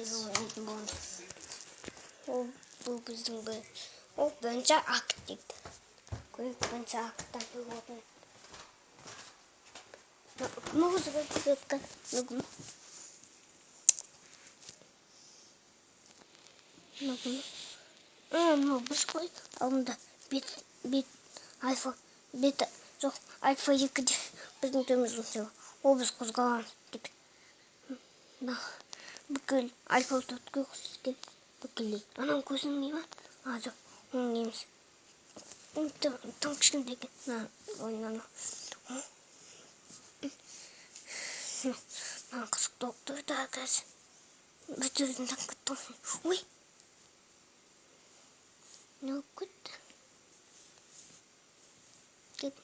Ойнайтын боламыз. Ол бұл біздің бір. Ол бірінші акт дейді. Көрейік, бірінші акттан не болатынын. Мынау біз қой. Алдында бет, альфа, бета, жоқ, альфа 2-де біздің түріміз осылай. Ол біз қозғаламыз деп. Мына бүкіл альфа 4-ке ұқсас екен. Бүкілдей. Ананың көзінің не ма? А, жоқ, оның не емес. Тым кішкентай екен. Мына, ой, мынаны. Мына қызық болып тұр да қазір. Бір жерден таңып кетті ғой. Ой! Не болып кетті? Кет.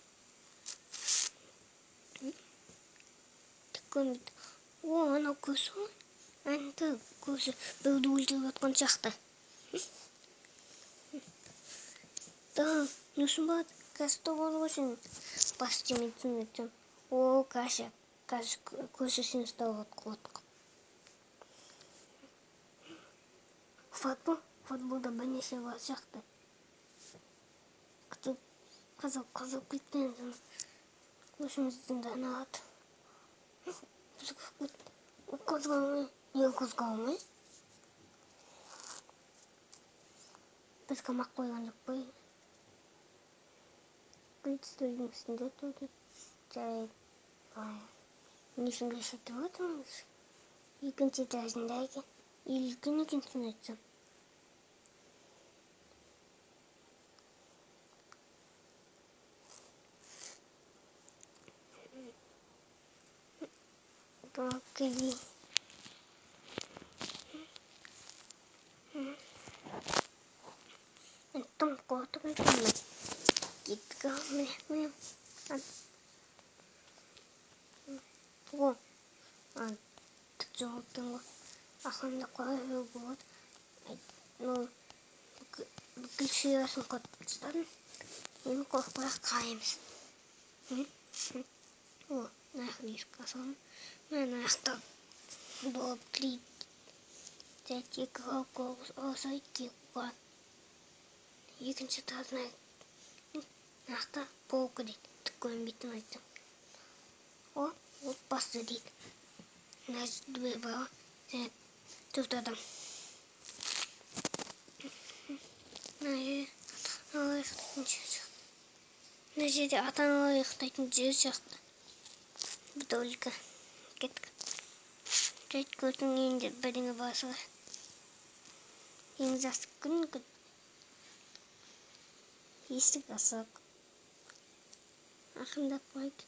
Түк көрмейді. О, анау көзі ғой. Әнді көзі біреуді өлтіріп жатқан сияқты. Да, не үшін болады? Қазір болады ғой сен. Бас тимейтін өтсем. О, қазір көзі сені ұстап алады. Футбол, футболда бірнеше бар сияқты. Қызыл кеткен соң көзімізден де алады. Қозғалмай, неге қозғалмай? Біз қамақ қойған жоқ қой. Үстелдің үстінде тұрды. Жарайды. Не үшін көрсетіп отырмыз? Екінші этажында екен. Үлкен екен соны айтсам. Брокколи. Тым қорқытып екен. Кеттік ау, міне, міне. О, түк жоқ екен ғой. Ақырында қалай жүруге болады? Бүкіл ширасын қотып тастадым. Енді қорықпай ақ қараймыз. О, мына жақта есік ашылды. Мына жақта болып три, пять, екі, алты, екі, қойған. Екінші этажына мына жақта полка дейді. Түк көрінбейтін айтсам. О, отбасы дейді. Мына жерде бір бала және 4 адам. Мына жерде ата-аналар ұйықтайтын жер сияқты. Бір кеттік. Жайт көрдің үйінде бірдеңе бар шығар. Ең жақсы күн күн. Есік ашық. Ақырындап қояйық.